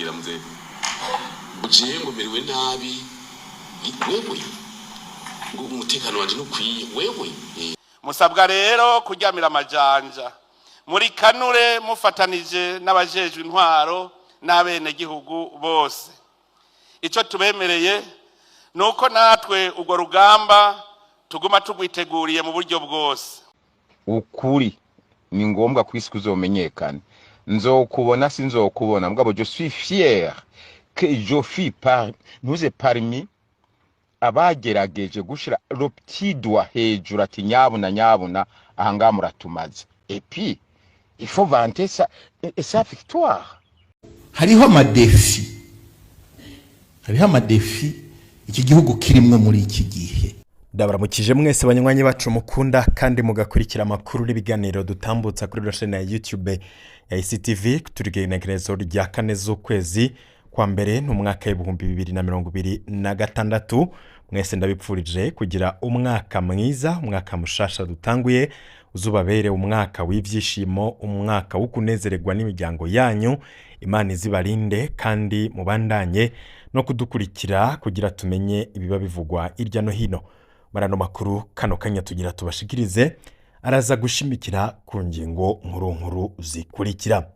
Mbwira mzee, jewe ngo merewe nabi, wewe ngo umutekano wanje ntukwiye wewe. Musabwa rero kuryamira amajanja muri kanure, mufatanije n'abajejwe intwaro n'abenegihugu bose. Icyo tubemereye ni uko natwe urwo rugamba tuguma tugwiteguriye mu buryo bwose. Ukuri ni ngombwa ku isi kuzomenyekana. Nzokubona, sinzokubona, mugabo je suis fier que je fus par ntuze parmi abagerageje gushira le petit doigt hejuru, ati: "Nyabuna, nyabuna, ahangaha muratumaze." Et puis il faut vanter ça et sa victoire. Hariho ama défis, hariho ama défis iki gihugu kirimwo muri iki gihe. Ndabaramukije mwese banywanyi bacu mukunda kandi mugakurikira amakuru n'ibiganiro dutambutsa kuri chaîne ya YouTube ya ICTV. Turi igenekerezo rya 4 z'ukwezi kwa mbere, ni umwaka w'2026. Mwese ndabipfurije kugira umwaka mwiza, umwaka mushasha dutanguye uzubabere umwaka w'ibyishimo, umwaka wo kunezererwa n'imiryango yanyu. Imana izibarinde kandi mubandanye no kudukurikira kugira tumenye ibiba bivugwa hirya no hino. Muri ano makuru kano kanya tugira tubashikirize araza gushimikira ku ngingo nkuru nkuru zikurikira: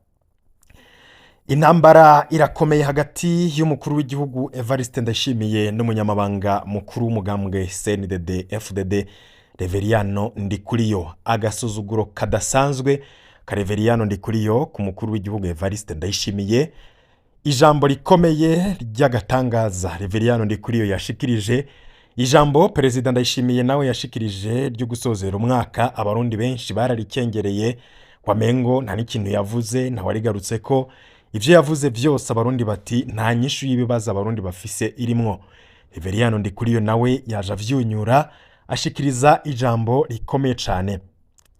Intambara irakomeye hagati y'umukuru w'igihugu Evariste Ndayishimiye n'umunyamabanga mukuru w'umugambwe CNDD FDD Reveriyano Ndikuriyo. Agasuzuguro kadasanzwe ka Reveriyano Ndikuriyo ku mukuru w'igihugu Evariste Ndayishimiye. Ijambo rikomeye ry'agatangaza Reveriyano Ndikuriyo yashikirije, ijambo Perezida Ndayishimiye nawe yashikirije ryo gusozera umwaka, Abarundi benshi bararikengereye, wamengo nta n'ikintu yavuze, ntawarigarutse ko ibyo yavuze byose. Abarundi bati nta nyishu y'ibibazo Abarundi bafise irimwo. Reveriyano Ndikuriyo nawe yaje avyunyura, ashikiriza ijambo rikomeye cane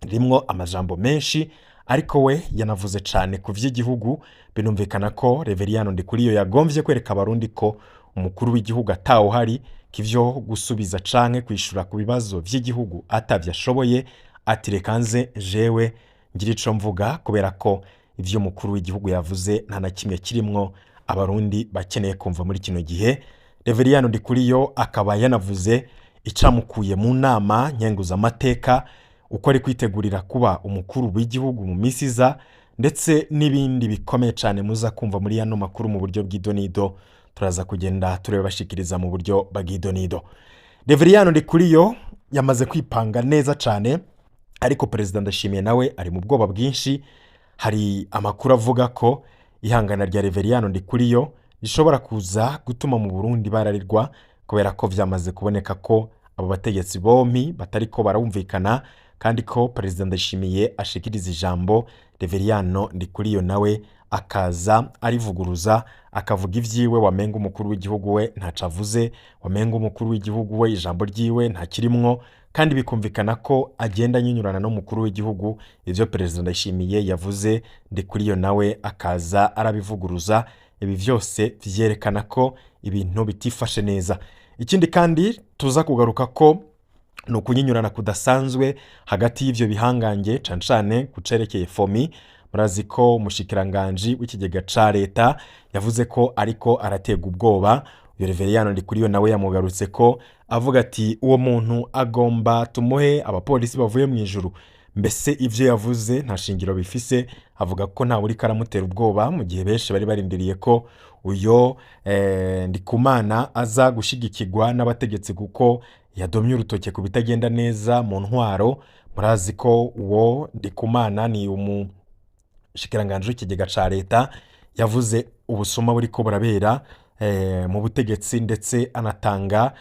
rimwo amajambo menshi, ariko we yanavuze cane ku vy'igihugu. Binumvikana ko Reveriyano Ndikuriyo yagomvye kwereka Abarundi ko umukuru w'igihugu atawuhari, k'ivyo gusubiza canke kwishura ku bibazo vy'igihugu atavyo ashoboye. Ati: "Reka nze jewe ngira ico mvuga, kubera ko ivyo umukuru w'igihugu yavuze nta na kimwe kirimwo Abarundi bakeneye kumva muri kino gihe." Reveriyano Ndikuriyo akaba yanavuze icamukuye mu nama nkenguzamateka, uko ari kwitegurira kuba umukuru w'igihugu mu minsi iza, ndetse n'ibindi bikomeye cyane muza kumva muri yano makuru mu buryo bw'idonido. Turaza kugenda turebashikiriza mu buryo bw'idonido. Reveriyano Ndikuriyo yamaze kwipanga neza cyane, ariko Perezida Ndashimiye nawe ari mu bwoba bwinshi. Hari amakuru avuga ko ihangana rya Reveriyano Ndikuriyo rishobora kuza gutuma mu Burundi bararirwa, kubera ko vyamaze kuboneka ko abo bategetsi bompi batariko barumvikana, kandi ko Perezida Ndayishimiye ashikiriza ijambo, Reveriyano Ndikuriyo nawe akaza arivuguruza, akavuga ivyiwe, wamenga umukuru w'igihugu we ntaco avuze, wamenga umukuru w'igihugu we ijambo ryiwe ntakirimwo. Kandi bikumvikana ko agenda anyunyurana n'umukuru w'igihugu. Ivyo Perezida Ndayishimiye yavuze, Ndikuriyo nawe akaza arabivuguruza. Ibi vyose vyerekana ko ibintu bitifashe neza. Ikindi kandi tuza kugaruka ko ni ukunyinyurana kudasanzwe hagati y'ivyo bihangange, cane cane kucerekeye FOMI. Murazi ko umushikiranganji w'ikigega ca leta yavuze ko ariko araterwa ubwoba. Uyo Reveriyano Ndikuriyo nawe yamugarutse ko avuga ati: "Uwo muntu agomba tumuhe abapolisi bavuye mu ijuru." Mbese ivyo yavuze nta shingiro bifise. Avuga ko ntawe uriko aramutera ubwoba, mu gihe benshi bari barindiriye ko uyo Ndikumana aza gushigikirwa n'abategetsi kuko yadomye urutoke ku bitagenda neza mu ntwaro. Murazi ko uwo Ndikumana ni umushikiranganji w'ikigega ca leta, yavuze ubusuma buriko burabera mu butegetsi, ndetse anatanga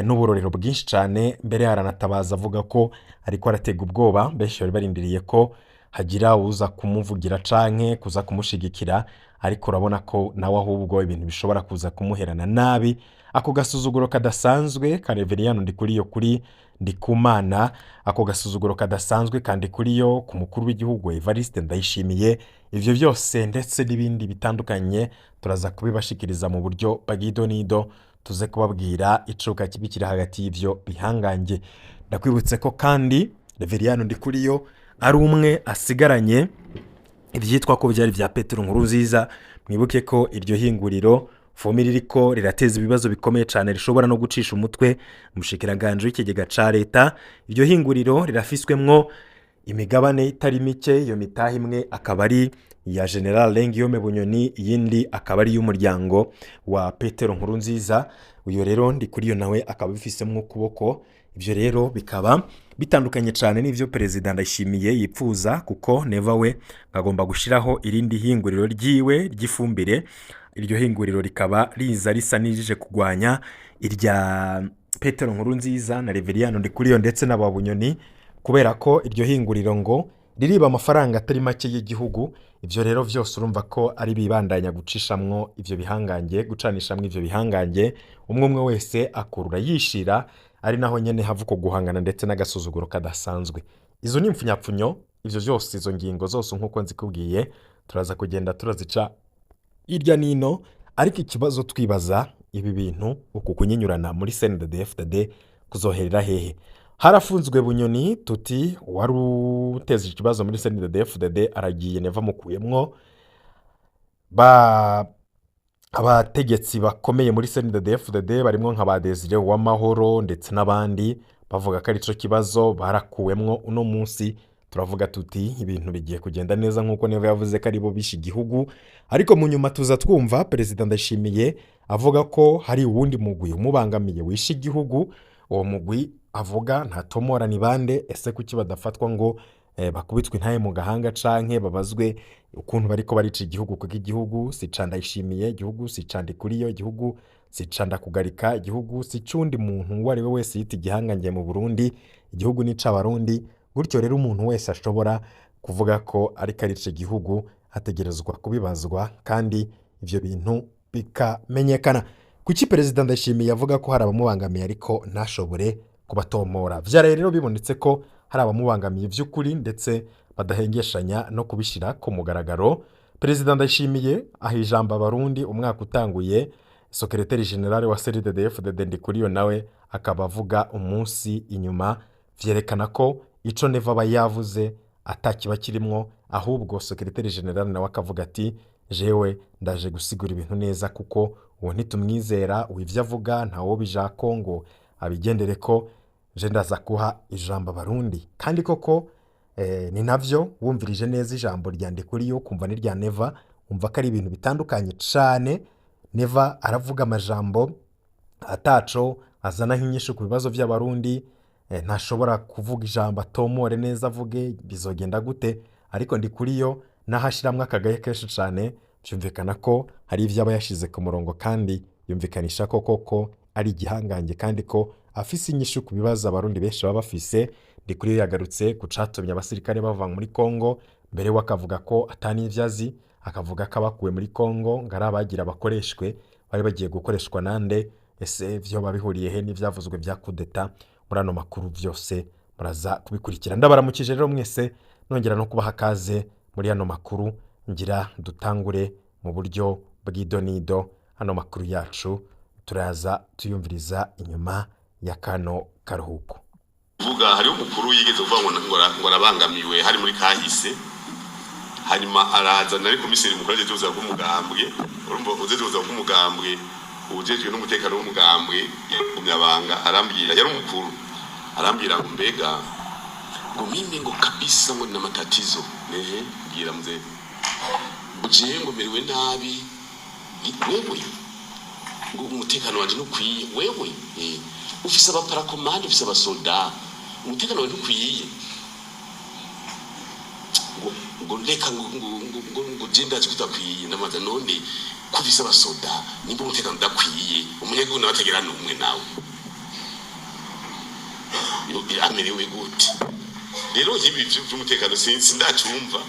n'uburorero bwinshi cyane. Mbere aranatabaza avuga ko ariko aratega ubwoba. Benshi bari barindiriye ko hagira uza kumuvugira canke kuza kumushigikira, ariko urabona ko nawe ahubwo ibintu bishobora kuza kumuherana nabi. Ako gasuzuguro kadasanzwe ka Reveriyano Ndikuriyo kuri Ndikumana, ako gasuzuguro kadasanzwe kandi kuriyo ku mukuru w'igihugu Evariste Ndayishimiye, ivyo byose ndetse n'ibindi bitandukanye turaza kubibashikiriza mu buryo bw'idonido, tuze kubabwira icuka kibi kiri hagati y'ivyo bihangange. Ndakwibutse ko kandi Reveriyano Ndikuriyo ari umwe asigaranye ibyitwa ko byari bya Petero Nkurunziza. Mwibuke ko iryo hinguriro FOMI ririko rirateza ibibazo bikomeye cyane, rishobora no gucisha umutwe umushikiranganji w'ikigega ca leta. Iryo hinguriro rirafiswemwo imigabane itari mike. Iyo mitahe imwe akaba ari iya General Guillaume Bunyoni, iyindi akaba ari iy'umuryango wa Petero Nkurunziza. Uyo rero Ndikuriyo nawe akaba abifisemo ukuboko. Ibyo rero bikaba bitandukanye cyane n'ibyo Perezida Ndayishimiye yipfuza, kuko Neva we agomba gushyiraho irindi hinguriro ryiwe ry'ifumbire. Iryo hinguriro rikaba riza risa n'irije kurwanya irya Petero Nkurunziza na Reveriyano Ndikuriyo ndetse n'aba Bunyoni, kubera ko iryo hinguriro ngo ririba amafaranga atari make y'igihugu. Ibyo rero byose urumva ko ari bibandanya gucishamwo ivyo bihangange, gucanishamwo ivyo bihangange, umwe umwe wese akurura yishira, ari naho nyene hava uko guhangana ndetse n'agasuzuguro kadasanzwe. Izo ni impfunyapfunyo. Ivyo byose, izo ngingo zose nk'uko nzikubwiye, turaza kugenda turazica hirya nino. Ariko ikibazo twibaza, ibi bintu, uku kunyinyurana muri CNDD-FDD kuzoherera hehe? Harafunzwe Bunyoni, tuti wari uteze ikibazo muri CNDD-FDD aragiye, Neva mukuyemwo. Ba abategetsi bakomeye muri CNDD-FDD barimo nka ba Desire Uwamahoro ndetse n'abandi bavuga ko arico kibazo, barakuwemwo. Uno munsi turavuga tuti ibintu bigiye kugenda neza, nk'uko Neva yavuze ko aribo bishe igihugu. Ariko mu nyuma tuza twumva Perezida Ndayishimiye avuga ko hari uwundi mugwi umubangamiye wishe igihugu. Uwo mugwi avuga ntatomora ni bande. Ese kuki badafatwa ngo bakubitwe intaye mu gahanga canke babazwe ukuntu bariko barica igihugu? Kuko igihugu si ca Ndayishimiye, igihugu si ca Ndikuriyo, igihugu si ca Ndakugarika, igihugu si c'undi muntu uwo ari we wese yita igihangange mu Burundi. Igihugu ni c'Abarundi. Gutyo rero umuntu wese ashobora kuvuga ko ariko arica igihugu ategerezwa kubibazwa, kandi ivyo bintu bikamenyekana. Kuki Perezida Ndayishimiye avuga ko hari abamubangamiye ariko ntashobore kubatomora? Vyaraye rero bibonetse ko hari abamubangamiye vy'ukuri, ndetse badahengeshanya no kubishyira ku mugaragaro. Perezida Ndayishimiye aha ijambo Abarundi umwaka utanguye, secrétaire général wa CNDD-FDD Ndikuriyo nawe akaba avuga umunsi inyuma. Vyerekana ko ico Neva aba yavuze atakiba kirimwo. Ahubwo secrétaire général nawe akavuga ati: "Jewe ndaje gusigura ibintu neza, kuko uwo ntitumwizera, uwo ivyo avuga ntawo bijako ngo abigendere ko je ndaza kuha ijambo Abarundi." Kandi koko ni navyo. Wumvirije neza ijambo rya Ndikuriyo, kumva n'irya Neva, wumva ko ari ibintu bitandukanye cane. Neva aravuga amajambo ataco azana nk'inyishu ku bibazo by'Abarundi, ntashobora kuvuga ijambo atomore neza avuge bizogenda gute. Ariko Ndikuriyo naho ashiramwo akagaye kenshi cane, byumvikana ko hari ibyo aba yashize ku murongo, kandi yumvikanisha ko koko ari igihangange kandi ko afise inyishu ku bibazo Abarundi benshi baba bafise. Ndikuriyo yagarutse ku catumye abasirikare bava muri Kongo. Mbere we akavuga ko atani azi, akavuga ko abakuwe muri Kongo ngo ari abagira bakoreshwe. Bari bagiye gukoreshwa nande? Ese vyo babihuriye he n'ivyavuzwe vya kudeta? Muri ano makuru vyose muraza kubikurikira. Ndabaramukije rero mwese, nongera no kubaha kaze muri ano makuru. Ngira dutangure mu buryo bw'idonido ano makuru yacu, turaza tuyumviriza inyuma ya kano karuhuko. Vuga, hariho umukuru yigeze kuvuga ngo arabangamiwe, hari muri kahise. Hanyuma araza, nari komiseri mukuru ajejwe ubuzima bw'umugambwe. Urumva, ujejwe ubuzima bw'umugambwe, ujejwe n'umutekano w'umugambwe, umunyabanga, arambwira, yari umukuru, arambwira ngo: "Mbega," ngo, "mimi," ngo, "kabisa," ngo, "nina matatizo." Nehe, mbwira mzee. Ngo: "Jewe," ngo, "merewe nabi." "Wewe?" Ngo: "Umutekano wanje ntukwiye." "Wewe?" "Ufise abaparakomande, ufise abasoda, umutekano wawe ntukwiye?" Ngo: "Reka," ngo, "je ndazi ko udakwiye." Ndamaza: "None ko ufise abasoda, nimba umutekano udakwiye, umunyagihugu nawe atagira n'umwe nawe amerewe gute?" Rero nk'ibi vy'umutekano sindacumva,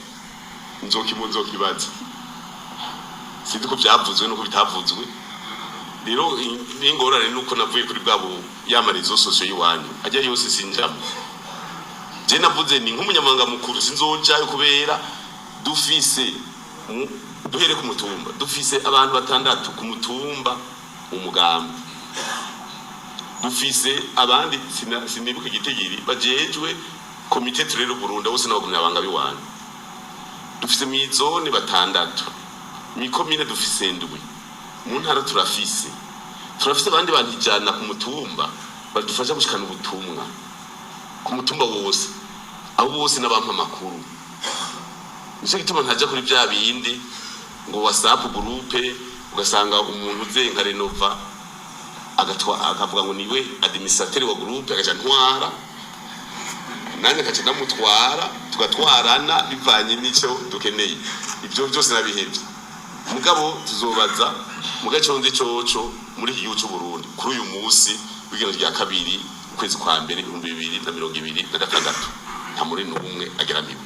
nzokibaza. Sinzi ko vyavuzwe nuko bitavuzwe. Rero n'ingorane nuko navuye kuri bwabo ya ma réseaux sociaux y'iwanyu ajya yose sinjamo. Je navuze ni nk'umunyamabanga mukuru sinzojayo, kubera dufise duhere ku mutumba, dufise abantu batandatu ku mutumba umugambi, dufise abandi sinibuka igitigiri bajejwe komite turere Burundi, bose n'abagumyabanga b'iwanyu, dufise mw'izone batandatu. Mw'ikomine dufise ndwi, mu ntara turafise abandi bantu 100 ku mutumba badufasha gushikana ubutumwa ku mutumba wose. Abo bose n'abampa amakuru. Nico gituma ntaja kuri vya bindi ngo WhatsApp groupe, ugasanga umuntu uze nka Renova agatwa akavuga ngo niwe administrateur wa groupe, agaca ntwara nanjye agaca ndamutwara, tugatwarana bivanye n'ico dukeneye. Ivyo byose nabihevye. Mugabo tuzobaza mu gaconze coco muri iki gihugu c'u Burundi kuri uyu munsi w'igeno rya 2 ukwezi kwa mbere 2026, nta muri n'umwe ageramiwe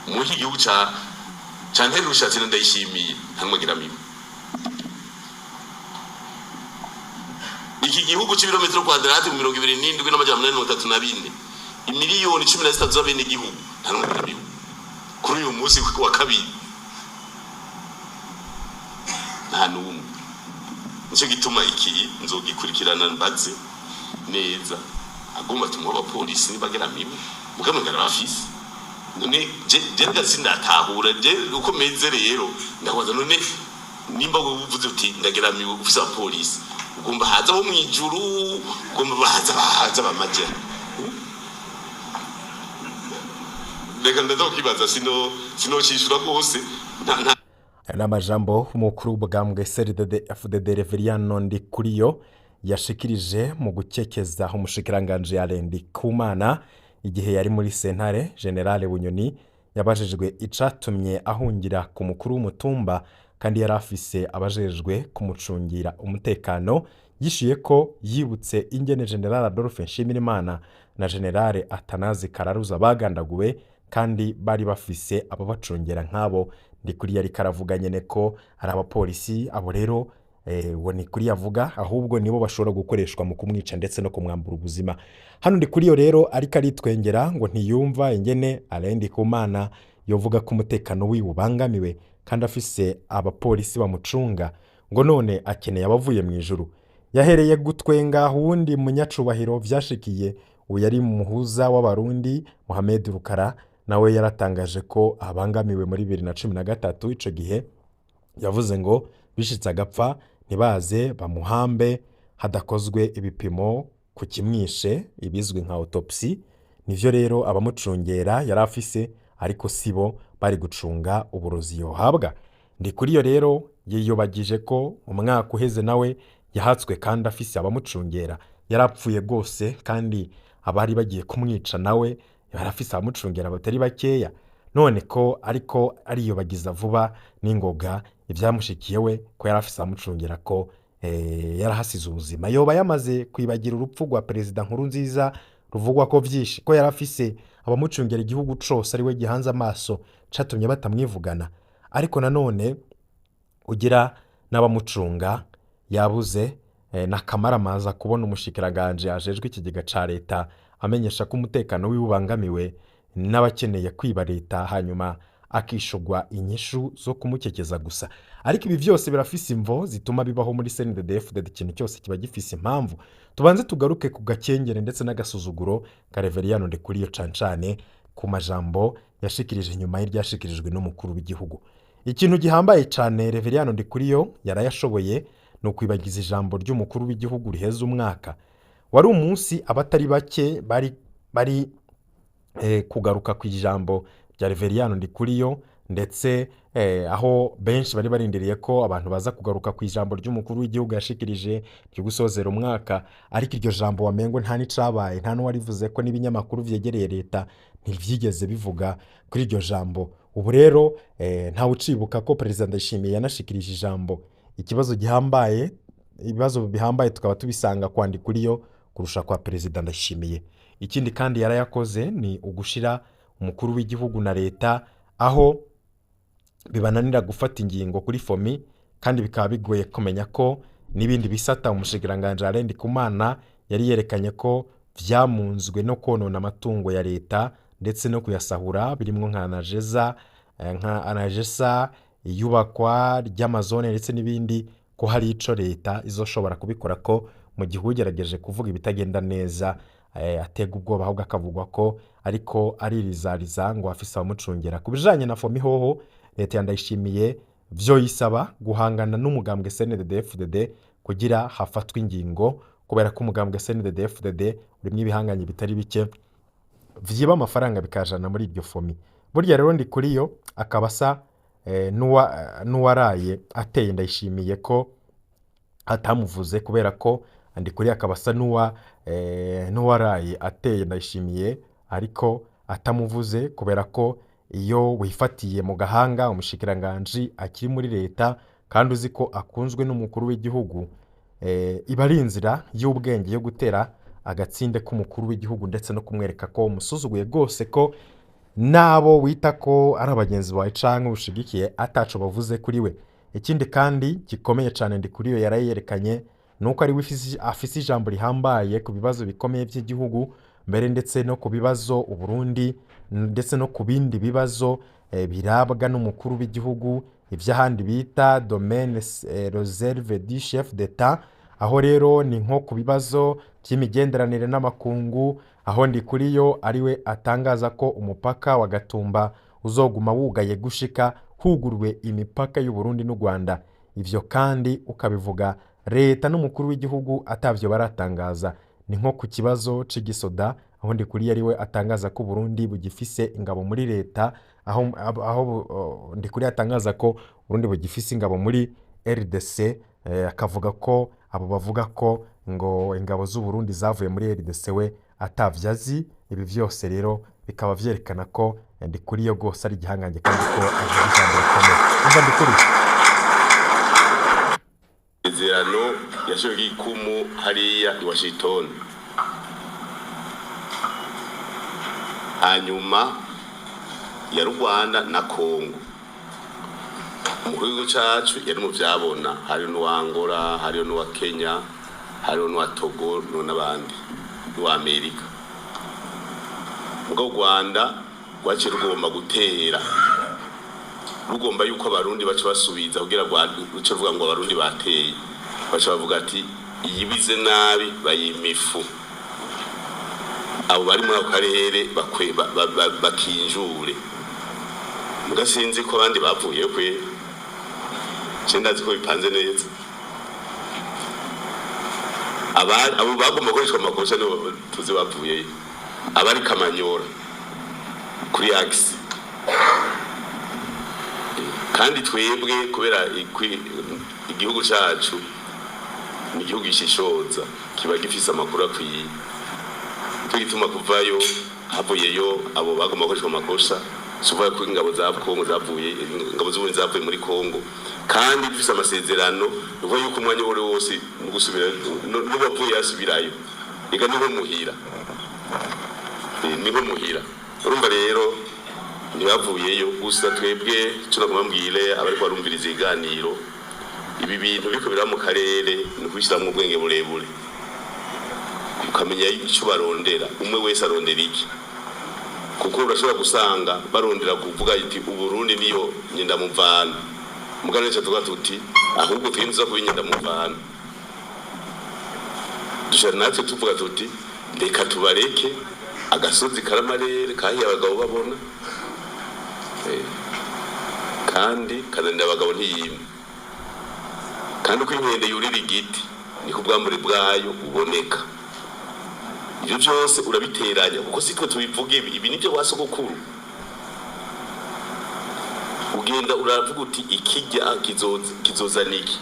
muri iki gihugu ca Nteri Rushatsi na Ndayishimiye, nta n'umwe ageramiwe. Iki gihugu c'ibirometero kwadrati 27,834, imiliyoni 13 z'abenegihugu, nta n'umwe ageramiwe kuri uyu munsi wa 2, nta n'umwe. Nicyo gituma iki nzogikurikirana, mbaze neza. Agomba tumuha abapolisi nibageramiwe, mukamugara bafise. None je sindatahura je uko meze rero, ndabaza none nimba wowe uvuze uti ndageramiwe ufise abapolisi, ugomba haza bo mwijuru, ugomba bahaza bamaje? Reka ndazokibaza, sinocishura rwose. Nta Ayo ni amajambo umukuru w'ubugambwe CNDD FDD Reveriyano Ndikuriyo yashikirije mu gukekeza umushikiranganji Alain Ndikumana igihe yari muri sentare. Generale Bunyoni yabajijwe icatumye ahungira ku mukuru w'umutumba kandi yari afise abajejwe kumucungira umutekano. Yishuye ko yibutse ingene General Adolphe Nshimirimana na General Atanazi Kararuza bagandaguwe kandi bari bafise ababacungera nk'abo. Ndikuriyo ariko aravuga nyene ko ari abapolisi abo rero, uwo Ndikuriyo avuga ahubwo nibo bashobora gukoreshwa mu kumwica ndetse no kumwambura ubuzima. Hano Ndikuriyo rero ariko aritwengera ngo ntiyumva ingene Alain Ndikumana yovuga ko umutekano wiwe ubangamiwe kandi afise abapolisi bamucunga, ngo none akeneye abavuye mu ijuru. Yahereye gutwenga uwundi munyacubahiro vyashikiye, uyu yari muhuza w'abarundi Mohamed Rukara, nawe yaratangaje ko abangamiwe muri 2013. Ico gihe yavuze ngo bishitse agapfa ntibaze bamuhambe hadakozwe ibipimo ku kimwishe, ibizwi nka autopsy. Nivyo rero abamucungera yari afise, ariko sibo bari gucunga uburozi yohabwa. Ndikuriyo rero yiyobagije ko umwaka uheze nawe yahatswe kandi afise abamucungera, yarapfuye rwose kandi abari bagiye kumwica nawe yari afise abamucungera batari bakeya. None ko ariko ariyobagiza vuba n'ingoga ibyamushikiye we, ko yari afise abamucungera, ko yarahasize ubuzima, yoba yamaze kwibagira urupfu rwa perezida Nkurunziza ruvugwa ko vyinshi, ko yari afise abamucungera igihugu cose ari we gihanze amaso, catumye batamwivugana? Ariko nanone ugira n'abamucunga yabuze, na kamaramaza kubona umushikiranganje ajejwe ikigega ca leta amenyesha ko umutekano wiwe ubangamiwe n'abakeneye kwiba leta, hanyuma akishugwa inyishu zo kumukekeza gusa. Ariko ibi vyose birafise imvo zituma bibaho muri CNDD-FDD, ikintu cyose kiba gifise impamvu. Tubanze tugaruke ku gakengere ndetse n'agasuzuguro ka Reveriyano Ndikuriyo, cancane ku majambo yashikirije nyuma y'iryashikirijwe n'umukuru w'igihugu. Ikintu gihambaye cane Reveriyano Ndikuriyo yarayashoboye ni ukwibagiza ijambo ry'umukuru w'igihugu riheza umwaka. Wari umunsi abatari bake bari kugaruka ku ijambo rya Reveriyano Ndikuriyo, ndetse aho benshi bari barindiriye ko abantu baza kugaruka ku ijambo ry'umukuru w'igihugu yashikirije ryo gusozera umwaka. Ariko iryo jambo wamengo nta n'icabaye, nta n'uwarivuze ko n'ibinyamakuru vyegereye leta ntivyigeze bivuga kuri iryo jambo. Ubu rero ntawe ucibuka ko perezida Ndayishimiye yanashikirije ijambo. Ikibazo gihambaye, ibibazo bihambaye tukaba tubisanga kwa Ndikuriyo kurusha kwa perezida Ndayishimiye. Ikindi kandi yarayakoze ni ugushira umukuru w'igihugu na leta aho bibananira gufata ingingo kuri FOMI, kandi bikaba bigoye kumenya ko n'ibindi bisata umushikiranganji Alain Ndikumana yari yerekanye ko vyamunzwe no konona amatungo ya leta ndetse no kuyasahura, birimwo nka Anagesa, nka Anagesa, iyubakwa ry'amazone ndetse n'ibindi, ko hari ico leta izoshobora kubikora, ko mu gihe ugerageje kuvuga ibitagenda neza atega ubwoba, ahubwo akavugwa ko ariko aririzariza ngo afise abamucungera. Ku bijanye na FOMI hoho Leta ya Ndayishimiye vyoyisaba guhangana n'umugambwe CNDD-FDD kugira hafatwe ingingo, kubera ko umugambwe CNDD-FDD urimwo ibihanganye bitari bike vyiba amafaranga bikajana muri iryo FOMI. Burya rero Ndikuriyo akaba asa n'uwaraye ateye Ndayishimiye ko atamuvuze, kubera ko Ndikuriyo akaba asa n'uwaraye ateye Ndayishimiye ariko atamuvuze, kubera ko iyo wifatiye mu gahanga umushikiranganji akiri muri leta kandi uzi ko akunzwe n'umukuru w'igihugu, iba ari inzira y'ubwenge yo gutera agatsinde k'umukuru w'igihugu ndetse no kumwereka ko umusuzuguye rwose, ko n'abo wita ko ari abagenzi bawe canke ushigikiye ataco bavuze kuri we. Ikindi kandi gikomeye cane Ndikuriyo yarayerekanye ni uko ari we afise ijambo rihambaye ku bibazo bikomeye by'igihugu, mbere ndetse no ku bibazo Uburundi, ndetse no ku bindi bibazo birabwa n'umukuru w'igihugu, iby'ahandi bita domaine réservé du chef d'État. Aho rero ni nko ku bibazo by'imigenderanire n'amakungu, aho Ndikuriyo ariwe atangaza ko umupaka wa Gatumba uzoguma wugaye gushika huguruwe imipaka y'u Burundi n'u Rwanda. Ivyo kandi ukabivuga leta n'umukuru w'igihugu atavyo baratangaza. Ni nko ku kibazo c'igisoda, aho Ndikuriyo ariwe atangaza ko Burundi bugifise ingabo muri leta, aho Ndikuriyo atangaza ko Burundi bugifise ingabo muri RDC, akavuga ko abo bavuga ko ngo ingabo z'u Burundi zavuye muri RDC we atavyo azi. Ibi vyose rero bikaba vyerekana ko Ndikuriyo rwose ari igihangange kandi ko avuga ijambo rikomeye. Umva Ndikuriyo. Amasezerano yashyiriweho ikumu hariya i Washington, hanyuma ya Rwanda na Congo. Umukuru w'igihugu cacu yari mu vyabona, hariho n'uwa Angola, hariho n'uwa Kenya, hariho n'uwa Togo n'abandi, n'uwa Amerika. Mugabo u Rwanda rwaciye rugomba gutera, rugomba yuko abarundi baca basubiza kugira ruce ruvuga ngo abarundi bateye, baca bavuga ati iyibize nabi bayima ifu, abo bari muri ako karere bakinjure. Muga sinzi ko abandi bavuye kwe, je ndazi ko bipanze neza. Abo bagomba gukoreshwa amakosa nibo tuzi bavuyeyo, abari Kamanyora kuri axe. Kandi twebwe kubera igihugu cacu ni igihugu gishishoza, kiba gifise amakuru akwiye, nico gituma kuvayo havuyeyo abo bagomba gukoreshwa amakosa. Si ukuvuga ko ingabo za Kongo zavuye, ingabo z'Uburundi zavuye muri Kongo kandi dufise amasezerano, ni ukuvuga yuko umwanya uwo ari wo wose mu gusubira n'uwavuye yasubirayo, ega niho muhira. Niho muhira. Urumva rero ntibavuyeyo gusa. Twebwe ico nagomba mbwire abariko barumviriza ibiganiro, ibi bintu biriko biraba mu karere ni ukubishiramwo ubwenge burebure, ukamenya ico barondera, umwe wese arondera iki, kuko urashobora gusanga barondera kuvuga iti Uburundi niyo nyendamuvano, mugabo nico tuvuga tuti ahubwo twinjiza kuba inyendamuvano. Dushobora natwe tuvuga tuti reka tubareke agasozi karamarere kahiye abagabo babona, kandi kananira abagabo ntiyima. Kandi uko inkende yurira igiti niko ubwambure bwayo buboneka. Ibyo byose urabiteranya kuko si twe tubivuga, ibi nibyo wa sogokuru. Ugenda uravuga uti ikijya kizozana iki,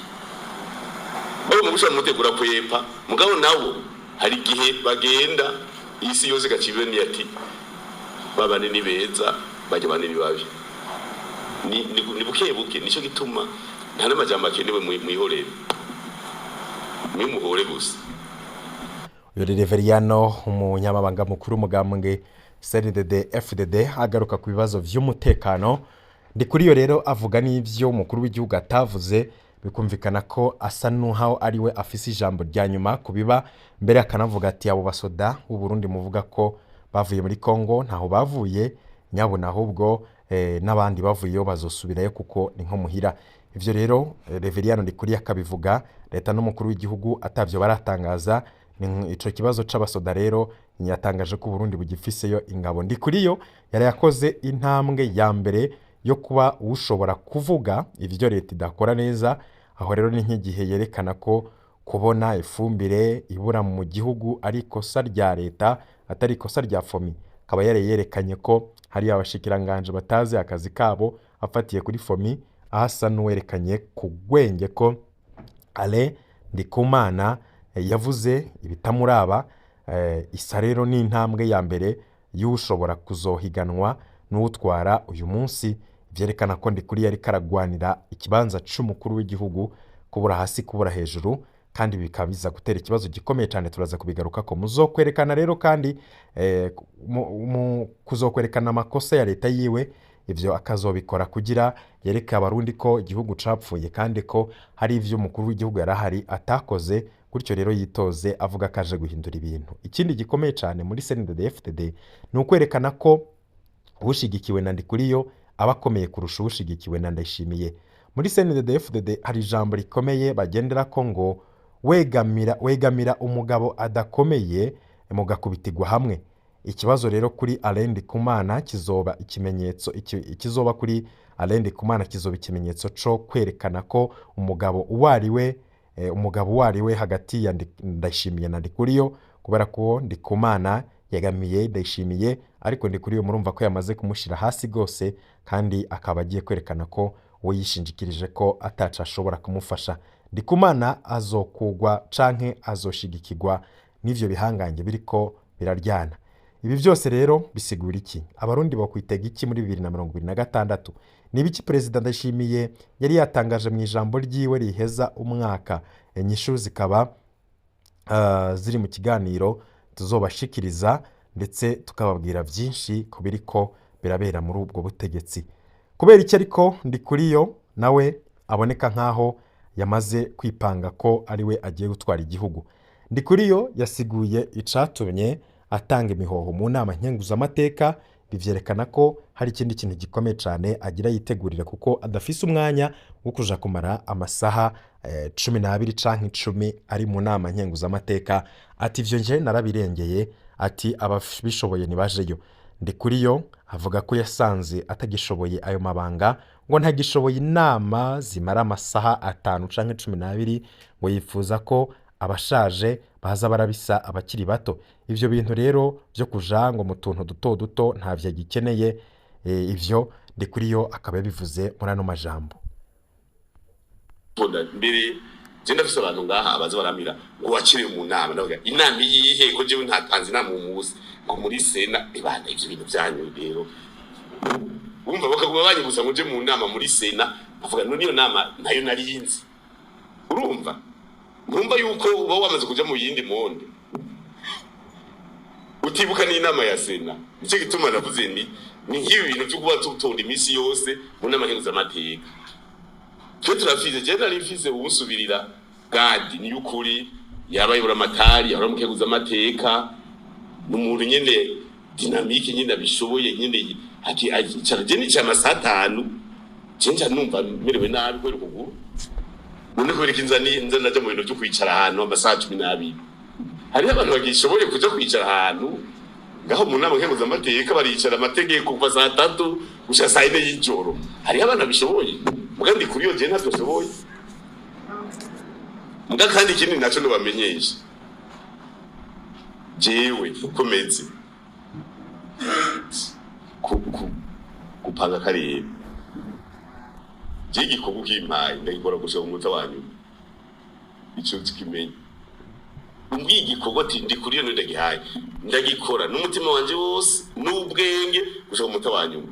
bari mu gushira mu mutego urakwepa. Mugabo nabo hari igihe bagenda isi yose igacibeni ati babane ni beza, bajya bane ni babi, ni buke buke. Nico gituma nta n'amajambo akenewe, mwihorere, mwimuhore gusa. Uyu Reveriyano, umunyamabanga mukuru w'umugambwe CNDD FDD, agaruka ku bibazo vy'umutekano. Ndikuriyo rero avuga n'ivyo umukuru w'igihugu atavuze, bikumvikana ko asa n'uhaho ari we afise ijambo rya nyuma ku biba mbere. Akanavuga ati abo basoda b'u Burundi muvuga ko bavuye muri Kongo ntaho bavuye nyabona, ahubwo n'abandi bavuyeyo bazosubirayo kuko ni nko muhira. Ivyo rero Reveriyano Ndikuriyo akabivuga leta n'umukuru w'igihugu atavyo baratangaza. Ni ico kibazo c'abasoda rero yatangaje ko Burundi bugifiseyo ingabo. Ndikuriyo yari yakoze intambwe ya mbere. yo kuba ushobora kuvuga ivyo leta idakora neza. Aho rero ni nk'igihe yerekana ko kubona ifumbire ibura mu gihugu ari ikosa rya leta, atari ikosa rya FOMI. Akaba yari yerekanye ko hari abashikiranganje batazi akazi kabo, afatiye kuri FOMI, aho asa n'uwerekanye ku gwenge ko Alain Ndikumana yavuze ibitamuraba. Isa rero ni intambwe ya mbere y'ushobora kuzohiganwa n'utwara uyu munsi, vyerekana ko Ndikuriyo ariko aragwanira ikibanza c'umukuru w'igihugu, kubura hasi kubura hejuru, kandi bikaba biza gutera ikibazo gikomeye cyane. Turaza kubigarukako. Muzokwerekana rero kandi kuzokwerekana amakosa ya leta yiwe. Ivyo akazobikora kugira yereke Abarundi ko igihugu capfuye, kandi ko hari ivyo umukuru w'igihugu yarahari atakoze. Gutyo rero yitoze avuga ko aje guhindura ibintu. Ikindi gikomeye cyane muri CNDD-FDD ni ukwerekana ko ushigikiwe na Ndikuriyo aba akomeye kurusha ushigikiwe na Ndayishimiye. Muri CNDD-FDD hari ijambo rikomeye bagendera ko ngo wegamira umugabo adakomeye mugakubitirwa hamwe. Ikibazo rero kuri Alain Ndikumana kizoba ikimenyetso ikizoba kuri Alain Ndikumana kizoba ikimenyetso co kwerekana ko umugabo uwo ari we, umugabo uwo ari we hagati ya Ndayishimiye na Ndikuriyo, kubera ko Ndikumana yegamiye Ndayishimiye, ariko Ndikuriyo murumva ko yamaze kumushira hasi rwose, kandi akaba agiye kwerekana ko we yishinjikirije ko ataco ashobora kumufasha. Ndikumana azokugwa canke azoshigikirwa n'ivyo bihangange biriko biraryana. Ibi byose rero bisigura iki? Abarundi bakwitega iki muri 2026? Ni ibiki Perezida Ndayishimiye yari yatangaje mu ijambo ryiwe riheza umwaka? Inyishu zikaba ziri mu kiganiro tuzobashikiriza, ndetse tukababwira byinshi ku biriko birabera muri ubwo butegetsi. Kubera iki ariko Ndikuriyo nawe aboneka nk'aho yamaze kwipanga ko ari we agiye gutwara igihugu? Ndikuriyo yasiguye icatumye atanga imihoho mu nama nkenguzamateka. Bivyerekana ko hari ikindi kintu gikomeye cyane agira yitegurira, kuko adafise umwanya wo kuja kumara amasaha 12 canke 10 ari mu nama nkenguzamateka. Ati: "Ivyo nje narabirengeye." Ati: "Ababishoboye ntibajeyo." Ndikuriyo avuga ko yasanze atagishoboye ayo mabanga, ngo ntagishoboye inama zimara amasaha 5 canke 12, ngo yifuza ko abashaje baza barabisa abakiri bato. Ivyo bintu rero byo kuja ngo mu tuntu duto duto ntavyo agikeneye. Ivyo Ndikuriyo akaba yabivuze muri ano majambo. Mbere je ndafise abantu ngaha baza baramira ngo wakiriye mu nama. Ndavuga: "Inama iyihe, ko jewe ntatanze inama uyu munsi?" Ngo muri sena. Ibana ivyo bintu vyanyu rero, wumva bakaguma banyibutsa ngo nje mu nama muri sena. Bavuga none iyo nama nayo nari nzi. Urumva, ntumva yuko uba wamaze kuja mu yindi monde, utibuka n'inama ya sena. Nicyo gituma navuze ni nk'ibi bintu vyo kuba tutonda iminsi yose mu nama nkenguzamateka. Twe turafise, je nari mfise uwunsubirira gadi ni ukuri, yabaye buramatari, yahora mukeguza amateka, ni umuntu nyene dynamique nyene abishoboye nyene. Ati ayicara, je nicaye amasaha 5, je nca numva merewe nabi kubera ukuguru. None kubera iki nza naja mu bintu vyo kwicara ahantu amasaha 12? Hariho abantu bagishoboye kuja kwicara ahantu ngaho mu nama nkenguzamateka, baricara amategeko kuva saa 3 gushika saa 4 y'ijoro. Hariho abantu babishoboye, muga ndi kuri yo je ntavyo nshoboye. Muga kandi ikindi naco nobamenyesha, jewe uko meze, gupanga akarere, je igikorwa ukimpaye ndagikora gushika ku munota wa nyuma. Ico tukimenye, umbwiye igikorwa ati ndi kuri yo ndagihaye, ndagikora n'umutima wanje wose n'ubwenge gushika ku munota wa nyuma.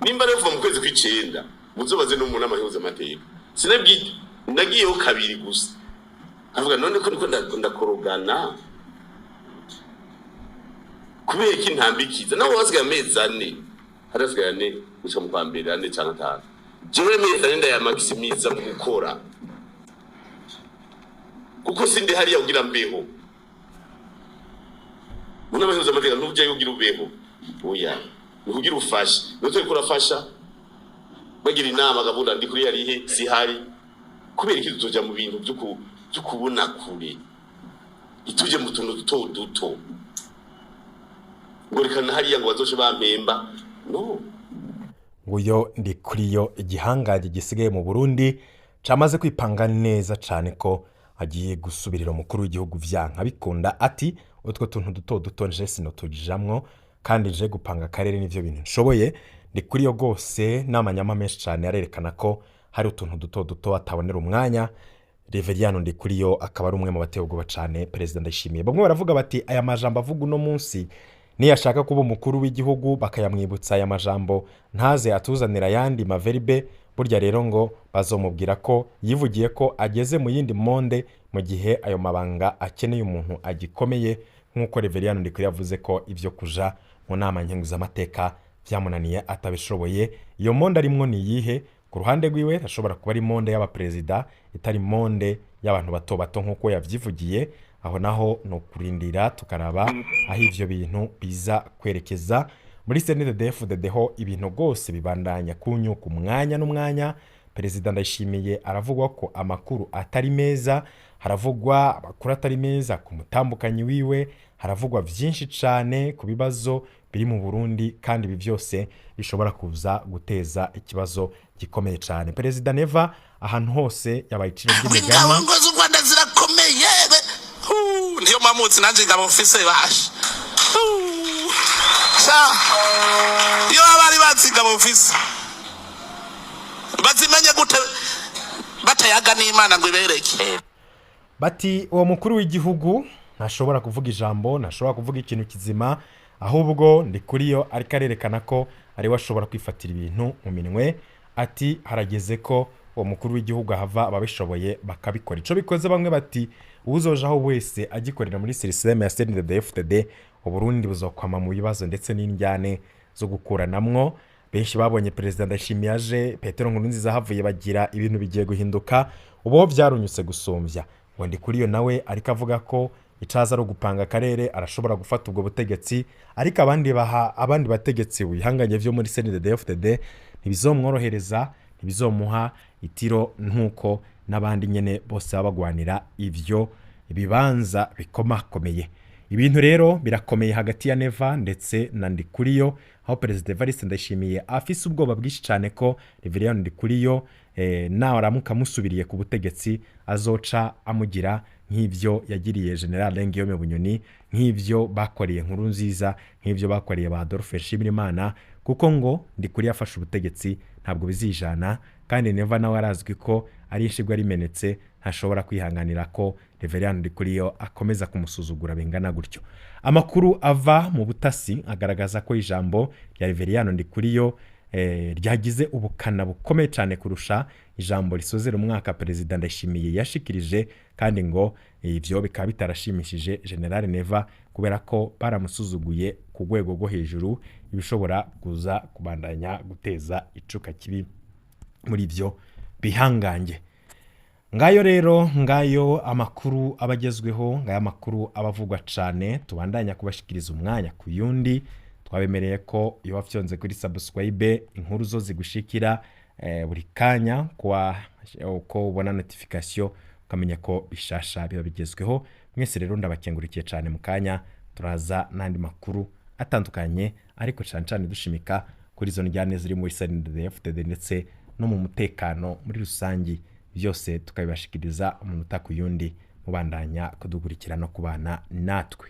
Nimba rero kuva mu kwezi kw'icenda, muzobaze no mu nama amateka, sinabwite nagiyeho kabiri gusa. Avuga none ko niko ndakorogana, kubera ko intambikiza nawe wasigaye amezi 4, hari hasigaye 4 gushika mu kwa mbere, 4 canke 5. Jewe amezi 4 ndayamakisimiza mu gukora, kuko sindi hariya kugira mbeho. Mu nama amateka ntujayo kugira ubeho, oya, ni kugira ufashe. Niyo turiko urafasha bagira inama gahunda, ndi kuri yarihe sihari. Kubera iki tuja mu bintu vyo kubona kure, ituje mu tuntu duto duto, ngo reka na hariya ngo bazoce bampemba? No. Nguyo Ndikuriyo, igihangange gisigaye mu Burundi camaze kwipanga neza cane ko agiye gusubirira umukuru w'igihugu vyanka bikunda. Ati utwo tuntu duto duto nje sinotujamwo, kandi nje gupanga akarere nivyo bintu nshoboye. Ndikuriyo rwose n'amanyama menshi cane arerekana ko hari utuntu duto duto atabonera umwanya. Reveriyano Ndikuriyo akaba ari umwe mu bateye ubwoba cane Perezida Ndayishimiye. Bamwe baravuga bati aya majambo avuga uno munsi, niyashaka kuba umukuru w'igihugu bakayamwibutsa aya majambo, ntaze atuzanira ayandi maveribe. Burya rero ngo bazomubwira ko yivugiye ko ageze mu yindi monde, mu gihe ayo mabanga akeneye umuntu agikomeye, nk'uko Reveriyano Ndikuriyo yavuze ko ibyo kuja mu nama nkenguzamateka byamunaniye, atabishoboye. Iyo monde arimwo ni iyihe? Ku ruhande rwiwe ashobora kuba ari monde y'abaperezida, itari monde y'abantu bato bato nk'uko yavyivugiye. Aho naho ni ukurindira tukaraba aho ivyo bintu biza kwerekeza. Muri CNDD-FDD ho ibintu rwose bibandanya kunyuka umwanya n'umwanya. Perezida Ndayishimiye aravugwa ko amakuru atari meza, haravugwa amakuru atari meza ku mutambukanyi wiwe, haravugwa vyinshi cane ku bibazo biri mu Burundi, kandi ibi byose bishobora kuza guteza ikibazo gikomeye cane. Perezida Neva ahantu hose yabaye iciro ry'imigani. Ingabo ngo z'u Rwanda zirakomeye. Niyo mpamutse nanjye ingabo mfise basha. Sha, iyo baba bari bazi ingabo mfise, bazimenye gute batayaga n'Imana ngo ibereke? Bati uwo mukuru w'igihugu ntashobora kuvuga ijambo, ntashobora kuvuga ikintu kizima, ahubwo Ndikuriyo ariko arerekana ko ariwe ashobora kwifatira ibintu mu minwe. Ati harageze ko uwo mukuru w'igihugu ahava, ababishoboye bakabikora. Ico bikoze, bamwe bati uwuzojaho wese agikorera muri système ya CNDD-FDD, Uburundi buzokwama mu bibazo ndetse n'indyane zo gukuranamwo. Benshi babonye Perezida Ndayishimiye aje, Petero Nkurunziza havuye, bagira ibintu bigiye guhinduka. Ubu byarunyutse gusumbya ngo Ndikuriyo nawe ariko avuga ko icaza ari ugupanga akarere, arashobora gufata ubwo butegetsi. Ariko abandi baha abandi bategetsi bihanganye vyo muri CNDD-FDD ntibizomworohereza, ntibizomuha itiro, nk'uko n'abandi nyene bose baba bagwanira ivyo ibibanza bikomakomeye. Ibintu rero birakomeye hagati ya Neva ndetse na Ndikuriyo, aho Perezida Evariste Ndayishimiye afise ubwoba bwinshi cyane ko Reverien Ndikuriyo nawe aramuka amusubiriye ku butegetsi, azoca amugira nk'ivyo yagiriye General Guillaume Bunyoni, nk'ivyo bakoreye Nkuru Nziza, nk'ivyo bakoreye ba Adolphe Nshimirimana, kuko ngo Ndikuriyo afashe ubutegetsi ntabwo bizijana. Kandi Neva nawe arazwi ko ari ishigwa rimenetse, ntashobora kwihanganira ko Reverien Ndikuriyo akomeza kumusuzugura bingana gutyo. Amakuru ava mu butasi agaragaza ko ijambo rya Reverien Ndikuriyo ryagize ubukana bukomeye cyane kurusha ijambo risozera umwaka Perezida Ndayishimiye yashikirije, kandi ngo ivyo bikaba bitarashimishije General Neva, kubera ko baramusuzuguye ku rwego rwo hejuru, ibishobora kuza kubandanya guteza icuka kibi muri ibyo bihangange. Ngayo rero, ngayo amakuru aba agezweho, ngayo amakuru aba avugwa cyane, tubandanya kubashikiriza umwanya ku yundi. Twabemereye ko iyo wafyonze kuri subscribe, inkuru zo zigushikira buri kanya, kwa uko ubona notification ukamenya ko bishasha biba bigezweho. Mwese rero ndabakengurikiye cyane. Mu kanya turaza n'andi makuru atandukanye, ariko cyane cyane dushimika kuri izo njyane ziri muri CNDD-FDD ndetse no mu mutekano muri rusangi, byose tukabibashikiriza umunota ku yundi. Mubandanya kudukurikira no kubana natwe.